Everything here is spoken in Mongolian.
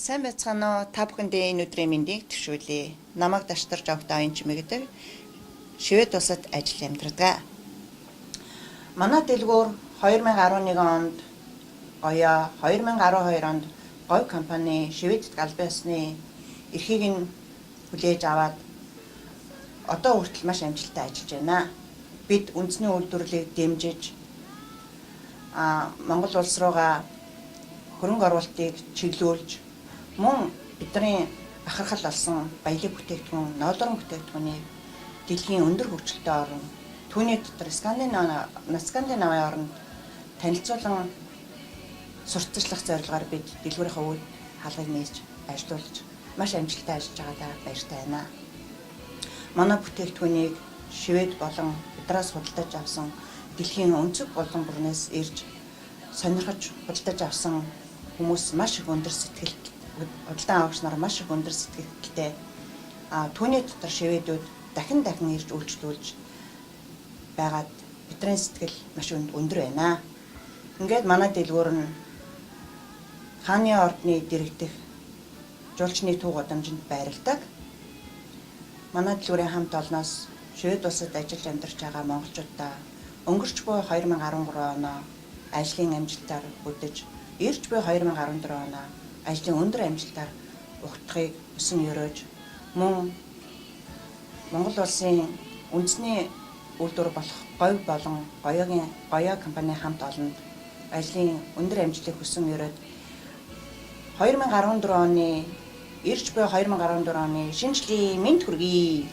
Сайн байцгаана уу? Та бүхэндээ энэ өдрийн мэндийг төвшүүлье. Намайг Даштар Жогтой оюун чимэгдэг. Швед улсад ажил амьдардаг. Манай дэлгүүр 2011 онд Гоёо, 2012 онд Говь компани Шведэд албан ёсны эрхийг нь хүлээж аваад одоо хүртэл маш амжилттай ажиллаж байна. Бид үндэсний үйлдвэрлэлийг дэмжиж Монгол улс руугаа хөрөнгө оруулалтыг чиглүүлж мөн бидний бахархал болсон баялаг бүтээгдэхүүн, ноолорон бүтээгдэхүүнийг дэлхийн өндөр хөгжилтэй орн, түүний дотор Скандинавын оронд танилцуулан сурталчлах зорилгоор бид дэлгүүрийнхээ үд хаалгыг нээж ажиллуулж маш амжилттай ажиллаж байгаадаа баяртай байна. Манай бүтээгдэхүүнийг Швед болон бидраас худалдаж авсан дэлхийн өнцөг болон бүрнээс ирж сонирхож худалдаж авсан хүмүүс маш их өндөр сэтгэл худалдан авагч нар маш их өндөр сэтгэлтэй. Түүний дотор шведүүд дахин дахин ирж үйлчлүүлж байгаад бидний сэтгэл маш өндөр байна. Ингээд манай дэлгүүр нь хааны ордны дэргэдэх жуулчны төв гудамжинд байрладаг. Манай дэлгүүрийн хамт олноос Швед улсад ажиллаж амьдарч байгаа монголчуудаа өнгөрч буй 2013 оноо ажлын амжилтаар бүдэж, ирж буй 2014 оноо ажлын өндөр амжилтаар угтахыг хүсэн ерөөж, мөн Монгол улсын үндэсний үйлдвэр болох Говь болон Гоёогийн Гоёо компани хамт олонд ажлын өндөр амжилтыг хүсэн ерөөд 2014 оны ирж буй 2014 оны шинэ жилийн мэнд хүргэе.